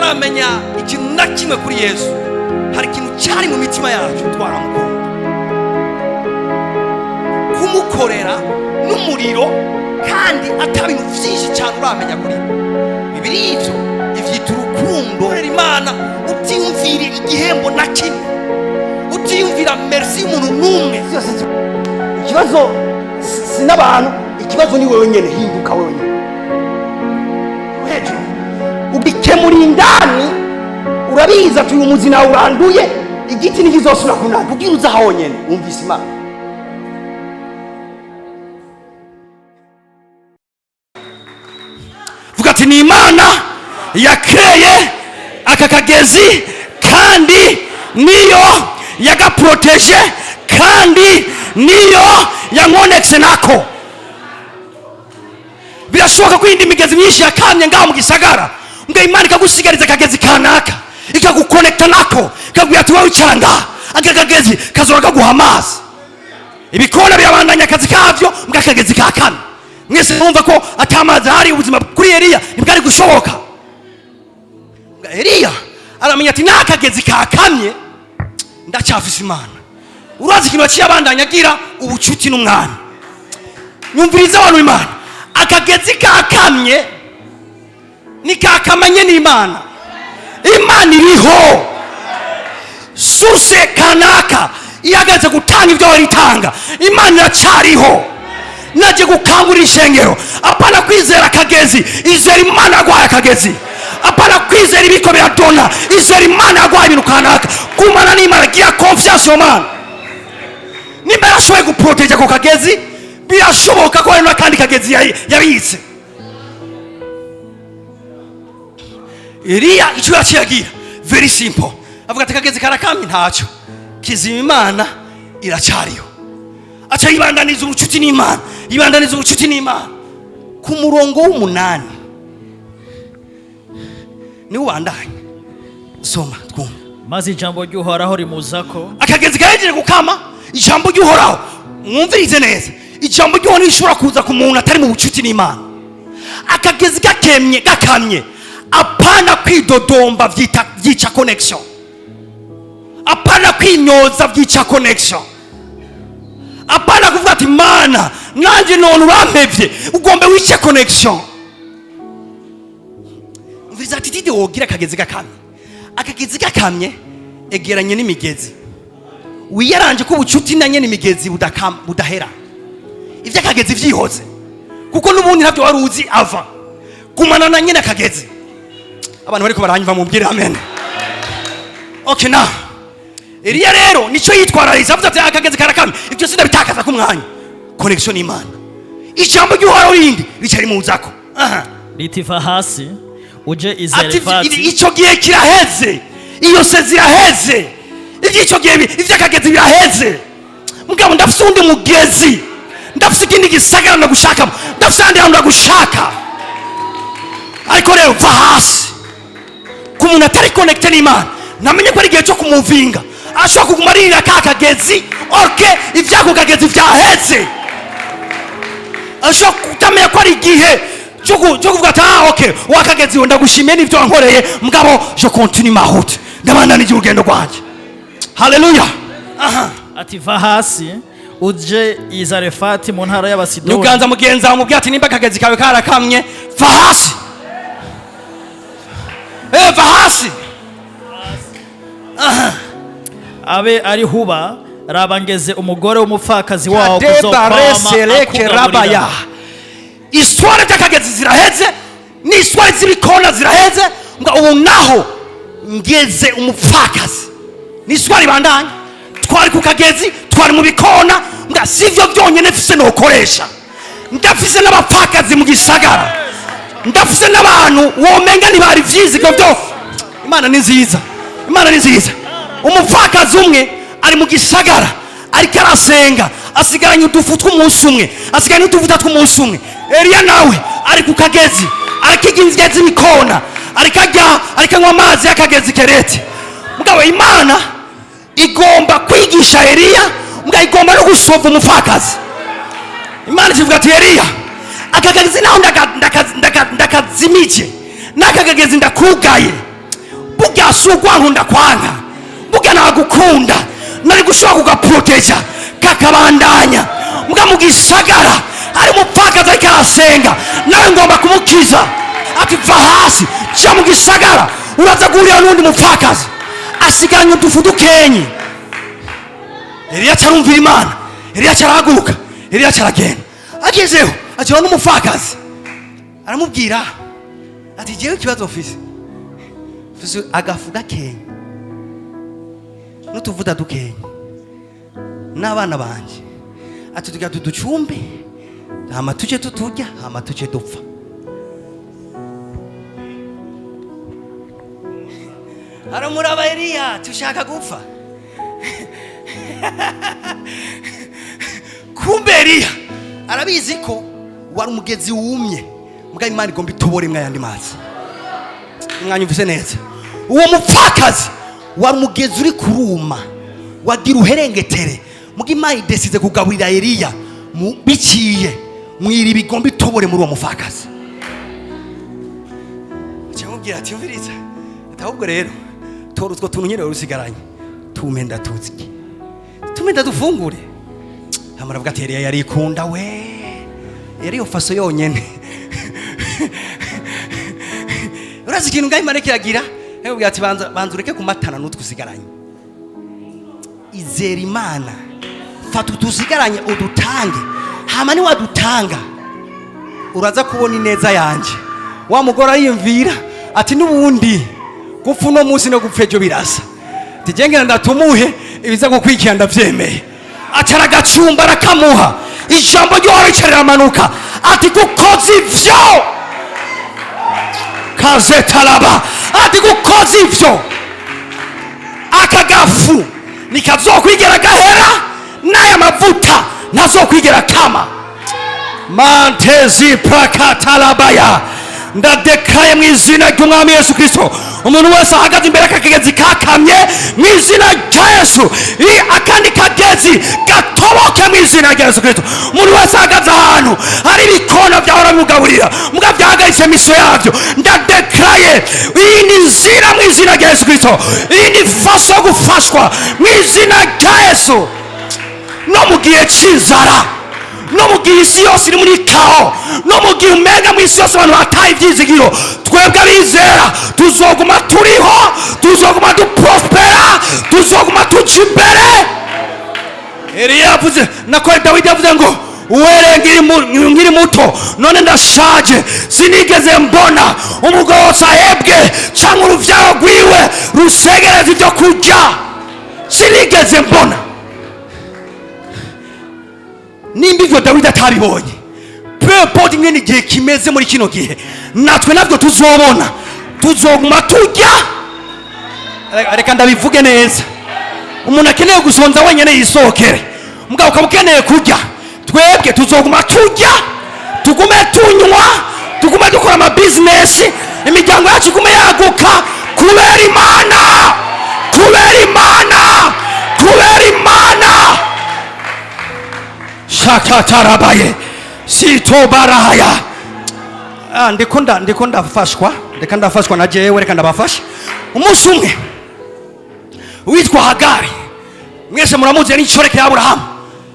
Tutaramenya ikintu na kimwe kuri Yesu, hari ikintu cyari mu mitima yacu, twaramukunda, kumukorera n'umuriro, kandi ata bintu byinshi cyane uramenya kuri we. Bibiri ivyo ivyita urukundo. Korera Imana utiyumvira igihembo na kimwe, utiyumvira merci y'umuntu n'umwe. Byose ikibazo si n'abantu, ikibazo ni wewe nyene. Hinduka wewe nyene hejuru, ubikemura indani. Urabizi ati uyu muzi nawe uranduye, igiti ntikizosubira kunaka kugira uze aho nyene wumvise Imana. Vuga ati: "Ni Imana yakeye aka kagezi, kandi niyo yagaproteje, kandi niyo yankonekise nako." Birashoboka ko iyindi migezi myinshi yakamye ngaho mu gisagara, mbwa Imana ikagusigariza akagezi kanaka, ikagukonekita nako, ikakubwira ati: "Wowe wicara ngaha, aka kagezi kazora kaguha amazi." Ibikona birabandanya akazi kavyo, mbwa akagezi kakamye. Mwese mwumva ko atamazi ahari, ubuzima kuri Eliya ntibwari gushoboka. Mbwa Eliya aramenya ati: "N'akagezi kakamye, ndacyafise Imana." Urazi ikintu yaciye abandanya agira ubucuti n'umwami. Nyumviriza abantu, Imana, akagezi kakamye nikakamanye n'Imana. Imana iriho, source kanaka ihagaze gutanga ibyo wari itanga, Imana iracariho. Naje gukangurira ishengero: apana kwizera akagezi, izera Imana yaguhaye akagezi. Apana kwizera ibiko biradona, izera Imana yaguhaye ibintu kanaka. Gumana n'Imana, gira confiance yo Mana. Nimba yarashoboye guproteja ako kagezi, birashoboka ko hari n'akandi kagezi yabitse. Eliya icyo yaciye agira, very simple, avuga ati: "Akagezi karakamye, ntacyo kizima, Imana iracyariho." Aca yibandaniza ubucuti n'Imana, yibandaniza ubucuti n'Imana. Ku murongo w'umunani niwo ubandanya, soma twumve. Maze ijambo ry'Uhoraho rimuzako. Akagezi kahejeje gukama, ijambo ry'Uhoraho, mwumvirize neza, ijambo ry'Uhoraho ntirishobora kuza ku muntu atari mu bucuti n'Imana. Akagezi gakemye, gakamye, apana kwidodomba, vyita vyica connection. Apana kwinyoza, vyica connection. Apana kuvuga ati: "Mana, nanjye none urampevye", ugombe wice connection. Umviriza attitude wogira akagezi gakamye. Akagezi gakamye, egeranye n'imigezi, wiyaranje ko ubucuti na nyene imigezi budahera. Ivyo akagezi vyihoze, kuko n'ubundi ntabyo wari uzi ava gumana na nyene akagezi. Abantu bariko baranyumva, mubwire amen. Okay, na Eliya rero nico yitwarariza, avuze ati: "Akagezi karakamye, ibyo sindabitakaza ku mwanya, connection n'Imana." Ijambo ry'Uhoraho rindi rica rimuzako. Aha. Riti: "Va hasi uje Ati: i Zarefati." "Icyo gihe kiraheze, iyo se ziraheze, iby'icyo gihe iby'akagezi biraheze. Mugabo ndafise uwundi mugezi, ndafise ikindi gisagara ndagushakamo, ndafise ahandi hantu ndagushaka. Ariko rero va hasi." Ku muntu atari connecté n'Imana, namenye ko ari igihe cyo kumuvinga, ashobora kuguma aririra ka kagezi. Ok, iby'ako kagezi byaheze. Ashobora kutamenya ko ari igihe cyo kuvuga ati: "Ah, ok, wakagezi we, ndagushimiye n'ibyo wankoreye, mugabo je continue ma route, ndabandanije urugendo rwanjye." Haleluya, aha. Ati: "Va hasi uje i Zarefati mu ntara y'Abasidoni." Nyuganza mugenzi wawe, mubwira ati: "Nimba akagezi kawe karakamye, va hasi." Va hasi. Abe ari huba. Raba, ngeze umugore w'umupfakazi wawo kuzokwama Kadebaresereke akugaburira. Rabaya, histoire by'akagezi ziraheze, n'histoire z'ibikona ziraheze, ngo ubu naho ngeze umupfakazi. Ni histoire ibandanya. Twari ku kagezi, twari mu bikona, mbwa sivyo byonyine mfise nokoresha, ndafise n'abapfakazi mu gisagara, ndafise n'abantu womenga ntibari vyizigo byo. Imana ni nziza, Imana ni nziza. Umupfakazi umwe ari mu gisagara, ariko arasenga, asigaranye udufu tw'umunsi umwe, asigaranye utuvuta tw'umunsi umwe. Eliya nawe ari ku kagezi, ariko inzige z'imikona, ariko arya, ariko anywa amazi y'akagezi Kerete. Mugabo Imana igomba kwigisha Eliya, mugabo igomba no gusova umupfakazi. Imana ikivuga ati: "Eliya, aka kagezi naho ndakazimije, n'aka kagezi ndakugaye." Burya si ugwankunda kwanka, burya nagukunda, nari gushobora kugaproteja kakabandanya. Mbwa mu gisagara hari umupfakazi ariko arasenga, nawe ngomba kumukiza. Ati: "Va hasi, ja mu gisagara, uraza guhurira n'undi mupfakazi asigaranye udufu dukenyi." Eliya acarumvira Imana. Eliya arahaguruka, Eliya aragenda. Agezeho akibona n'umupfakazi, aramubwira ati: "Jewe ikibazo mfise agafu gakenye n'utuvuta dukenye n'abana banje." Ati: "Tugira tuducumbe, hama tuje tuturya, hama tuje dupfa." Aramuraba Eliya: "Tushaka gupfa?" Kumbe Eliya arabizi ko wari umugezi wumye, mbwa Imana igomba itobore imwe ayandi mazi. Mwanyumvise neza? Uwo mupfakazi wari umugezi uri kuruma, wagira uherengetere, muga Imana idesize kugaburira Eliya biciye mw'iriba igomba itobore muri uwo mupfakazi. Cyamubwira ati: "Umviriza," ati: "ahubwo rero tora utwo tuntu nyine wari usigaranye, tume ndatuzike, tume ndadufungure." Hama aravuga ati: "Eliya yarikunda we, yari iyo faso yonyene." Urazi ikintu ngaho Imana kiragira? Yamubwira ati: "Banza, banza ureke kumatana n'utwo usigaranye, izera Imana, fata utusigaranye udutange, hama niwadutanga uraza kubona ineza yanjye." Wa mugore ariyumvira ati: "N'ubundi gupfa uno munsi no gupfa ejo birasa." Tugengera ndatumuhe ibiza gukwikira, ndabyemeye. Acara agacumba, arakamuha. Ijambo ry'uhoraho rica riramanuka, ati: "Gukoza ivyo kazetaraba," ati: "gukoza ivyo, aka gafu nikazokwigera gahera, n'aya mavuta ntazokwigera kama." Mantezi prakatalabaya. Ndadekaye mu izina ry'Umwami Yesu Kristo, umuntu wese ahagaze imbere y'aka kagezi kakamye, mu izina rya Yesu, akandi kagezi gatoboke mu izina rya Yesu Kristo. Umuntu wese ahagaze ahantu hari ibikona byahora bimugaburira, muga byahagaritse mission yabyo, ndadekaye iyi ni nzira mu izina rya Yesu Kristo. Iyi ni faso yo gufashwa mu izina rya Yesu. No mu gihe cy'inzara, no mu gihe isi yose iri muri chaos, no mu gihe umenga mu isi yose abantu bataye ibyizigiro, twebwe abizera tuzoguma turiho, tuzoguma duprospera, tuzoguma tuca imbere. Eliya yavuze, nako Dawidi yavuze ngo: "Uwere nkiri muto, none ndashaje, sinigeze mbona umugororotsi ahebwe, cyangwa urubyaro rwiwe rusegereza ibyo kurya. Sinigeze mbona." Nimba ivyo Dawidi atabibonye, peu importe ingene igihe kimeze muri kino gihe, natwe nabyo tuzobona, tuzoguma turya. Reka ndabivuge neza: umuntu akeneye gusonza wenyine yisohokere, mugabo ukaba ukeneye kurya, twebwe tuzoguma turya, tugume tunywa, tugume dukora amabizinesi, imiryango yacu igume yaguka, kubera Imana, kubera Imana, kubera Imana. Shakatarabaye sitobarahaya. Ndiko ndafashwa, reka ndafashwa na jewe, reka ndabafasha. Umunsi umwe witwa Hagari, mwese muramuzi, yari inshoreke ya Aburahamu.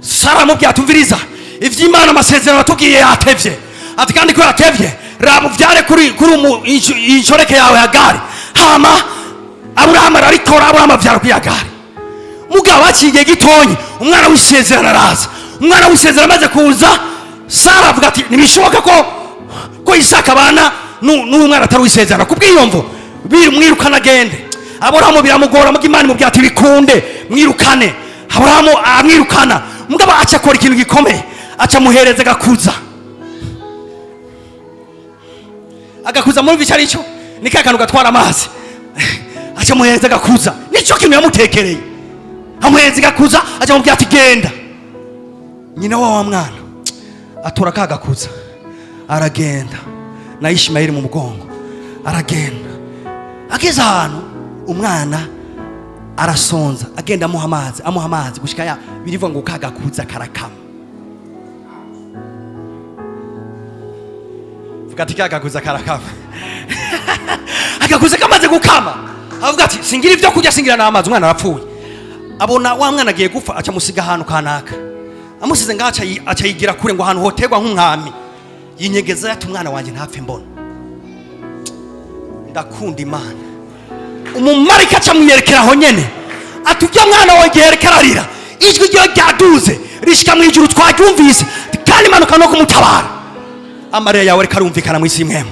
Sara amubwira ati: "Umviriza, ivy'Imana amasezerano atubwiye yatevye." Ati: "Kandi ko yatevye, raba uvyare kuri inshoreke yawe Hagari." Hama Aburahamu arabikora, Aburahamu avyara kuri Hagari. Mugabo haciye igihe gitonyi, umwana w'isezerano araza. Umwana w'isezerano amaze kuza, Sara avuga ati: "Ntibishoboka ko Isaka abana n'uyu mwana atari uw'isezerano." Kubw'iyo mvo mwirukana agende. Aburahamu biramugora, muga Imana imubwira ati: "Bikunde, mwirukane." Aburahamu amwirukana, mugabo aca akora ikintu gikomeye, aca amuhereza agakuza. Agakuza muri icyo aricyo ni ka kantu gatwara amazi. Aca amuhereza agakuza, nicyo kintu yamutekereye. Amuhereza igakuza, aca amubwira ati: "Genda." Nyina wa mwana atora ka gakuza, aragenda na Ishimayeli mu mugongo, aragenda. Ageze ahantu, umwana arasonza, agenda amuha amazi, amuha amazi, gushika ya birivuga ngo ka gakuza karakama. Vuga ati: "Ka gakuza karakama." Agakuza kamaze gukama, Avuga ati singira ibyo kurya, singira n'amazi, umwana arapfuye. Abona wa mwana agiye gupfa, aca amusiga ahantu kanaka. Amusize ngaho, aca yigira kure ngo ahantu hoterwa nk'umwami, yinyegeza ati umwana wanjye ntapfe mbona. Ndakunda Imana. Umumarayika aca amwiyerekera aho nyene, ati ujya mwana wawe igihe yariko ararira, ijwi ryiwe ryaduze rishika mu ijuru, twaryumvise kandi imanuka no kumutabara. Amarira yawe ariko arumvikana mu isi imwemu.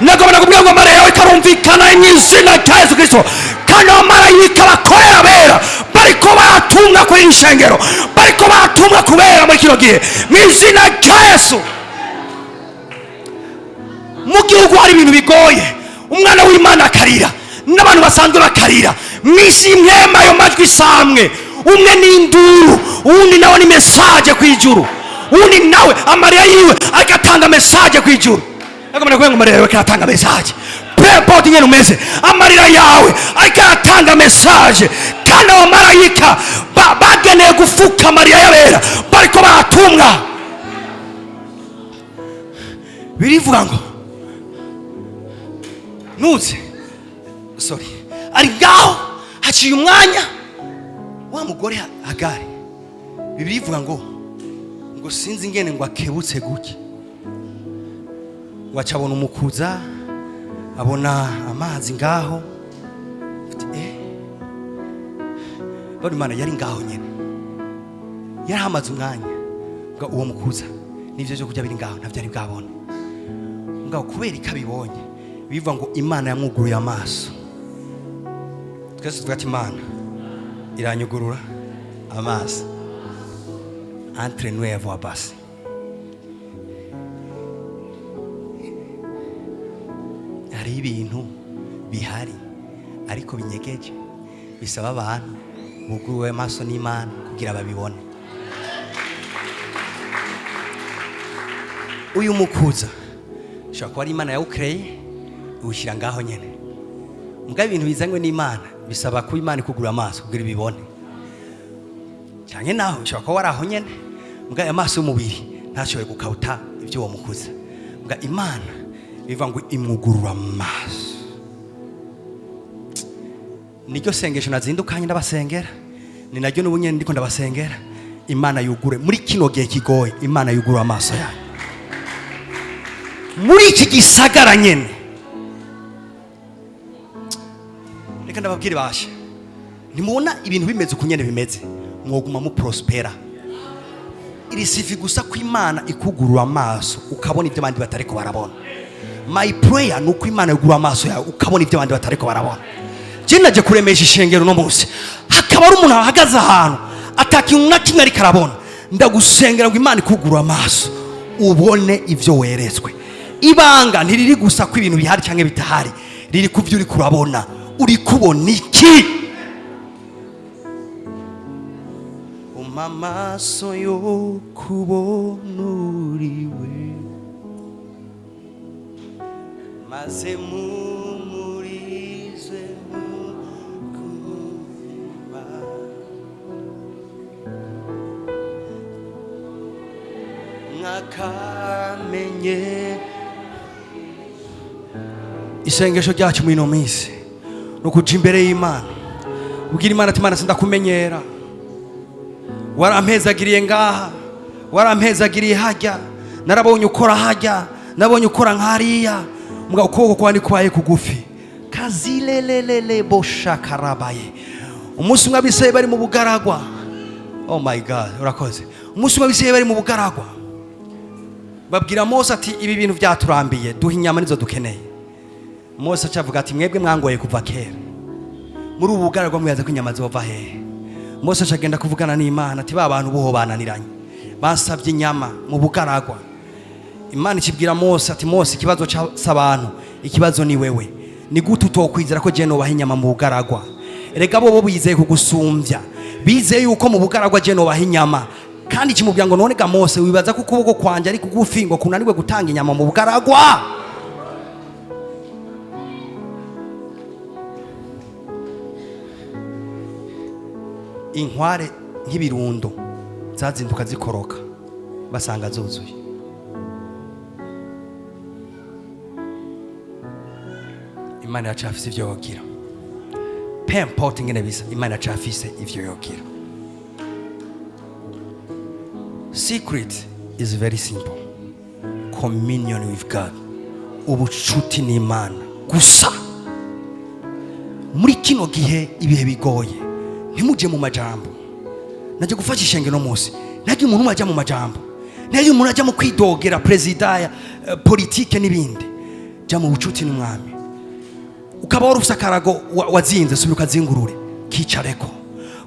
Nagomba kubwira ngo amarira yawe ariko arumvikana mu izina rya Yesu Kristo. Kandi abamarayika bakorera bera bariko baratumwa kuri iri shengero, bariko baratumwa kubera muri kino gihe mu izina rya Yesu. Mu gihugu hari ibintu bigoye, umwana w'Imana akarira n'abantu basanzwe bakarira. Mu isi imwema ayo majwi samwe, umwe ni induru, uwundi nawe ni message ku ijuru, uwundi nawe amarira yiwe agatanga message ku ijuru. Agomba kuvuga ngo amarira yawe aratanga message, peu importe ingene umeze, amarira yawe ariko aratanga message. Kandi abamarayika bageneye gufuka amarira y'abera bariko baratumwa. Birivuga ngo nuze, sorry, ari ngaho haciye umwanya, wa mugore Hagari, Bibiliya ivuga ngo sinzi ingene ngo akebutse guke, ngo aca abona umukuza, abona amazi ngaho. Ati, bano Imana yari ngaho nyene, yarahamaze umwanya ngo uwo mukuza n'ivyo byo kurya biri ngaho ntavyo ari bwabone. Ngaho kubera ko abibonye, bivuga ngo Imana yamwuguruye amaso. Twese tuvuga ati Imana iranyugurura amaso. Entre nous et voix basse, hari ibintu bihari ariko binyegeje, bisaba abantu buguruwe amaso n'Imana kugira babibone. Uyu mukuza ushobora kuba ari Imana yawukereye, iwushyira ngaho nyene. Mbwa ibintu bizanywe n'Imana bisaba kuba Imana ikugura amaso kugira ibibone. Cyane naho ushobora kuba wari aho nyene, mbwa aya maso y'umubiri ntashoboye gukawuta ibyo uwo mukuza. Mbwa Imana bivuga ngo imwugurura amaso. Niryo sengesho nazindukanye ndabasengera, ni naryo n'ubu nyene ndiko ndabasengera. Imana yugure muri kino gihe kigoye, Imana yugurura amaso yayo muri iki gisagara nyene. Reka ndababwire basha, ntimubona ibintu bimeze uku nyene bimeze, mwoguma muprospera. Il suffit gusa ko Imana ikugurura amaso ukabona ibyo abandi batariko barabona. My prayer ni uko Imana yugurura amaso yawe ukabona ibyo abandi batariko barabona. Je naje kuremesha ishengero no munsi, hakaba ari umuntu ahagaze ahantu atakintu na kimwe ariko arabona. Ndagusengera ngo Imana ikugurura amaso ubone ibyo weretswe. Ibanga ntiriri gusa ko ibintu bihari cyangwa bitahari, riri ku byo uri kurabona. Uri kubona iki? Umpa amaso yo kubona uriwe, maze mumurize mu mwakamenye. Isengesho ryacu muri ino minsi ni ukuja imbere y'Imana, ubwira Imana ati Imana, sindakumenyera, warampezagiriye ngaha, warampezagiriye hajya, narabonye ukora hajya, nabonye ukora nkariya, mbwa ukuboko kwawe kubaye kugufi kazilelelele boshakarabaye. Umunsi umwe Abisirayeli bari mu bugaragwa, oh my God, urakoze. Umunsi umwe Abisirayeli bari mu bugaragwa, babwira Mose ati ibi bintu byaturambiye, duha inyama nizo dukeneye. Mose acavuga ati mwebwe mwangoye kuva kera muri ubu bugaragwa, mwibaza ko inyama zova hehe? Mose acagenda kuvugana n'Imana ati ba bantu boho bananiranye, basabye inyama mu bugaragwa. Imana ikibwira Mose ati Mose, ikibazo c'abantu, ikibazo ni wewe. Ni gute utokwizera ko je nobaha inyama mu bugaragwa? Erega bo bizeye kugusumbya, bizeye yuko mu bugaragwa je nobaha inyama. Kandi kimubwira ngo none ga Mose, wibaza ko ukuboko kwanje ari kugufi ngo kunanirwe gutanga inyama mu bugaragwa? Inkware nk'ibirundo zazinduka zikoroka, basanga zuzuye. Imana iracafise ivyo yogira. Peu importe ingene bisa, Imana iracafise ivyo yogira. Secret is very simple: communion with God, ubucuti n'Imana gusa. Muri kino gihe, ibihe bigoye, ntimujye mu majambo. Najya gufasha ishenge no munsi, ntajya umuntu umwe ajya mu majambo, ntajya umuntu ajya mu kwidogera perezida ya politike n'ibindi. Jya mu bucuti n'Umwami. Ukaba wari ufite akarago wazinze, subira ukazingurure, kicareko.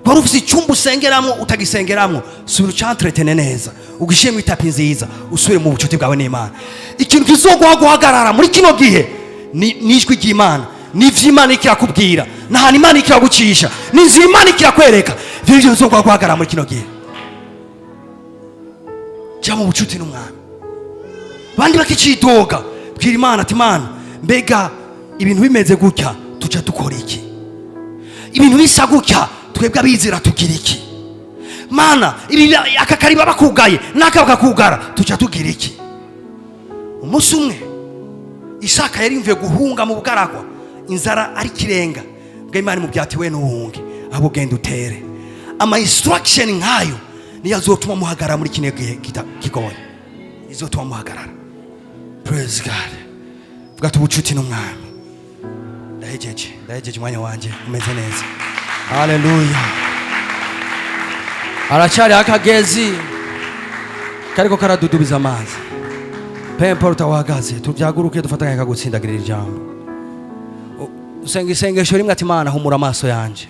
Wari ufite icyumba usengeramo utagisengeramo, subira ucantretene neza, ugishyiremo itapi nziza, usubire mu bucuti bwawe n'Imana. Ikintu kizoguha guhagarara muri kino gihe ni ijwi ry'Imana, ni ivy'Imana iriko irakubwira, ni ahantu Imana iriko iragucisha, ni inzira Imana iriko irakwereka. Ivyo nivyo bizoguha guhagarara muri kino gihe. Jya mu bucuti n'Umwami. Bandi bakicidoga, bwira Imana ati: "Imana, mbega ibintu bimeze gutya, tuca dukora iki? Ibintu bisa gutya, twebwe abizera tugira iki? Mana, ibi aka kariba bakugaye n'aka bakakugara, tuca tugira iki?" Umunsi umwe Isaka yari yumviye guhunga mu bugaragwa, inzara ari kirenga bwa. Imana imubwira ati: "We ntuhunge, ahubwo genda utere." Ama instruction nkayo niyo azotuma muhagarara muri kino gihe kigoye, izotuma muhagarara. Praise God. Vuga ati: "Ubucuti n'Umwami." Ndahejeje, ndahejeje, umwanya wanje umeze neza. Haleluya. Aracyari akagezi kariko karadudubiza amazi. Peu importe aho uhagaze, tubyaguruke, dufatanye kagutsindagirira ijambo. Usenga isengesho rimwe ati: "Imana, humura amaso yanje."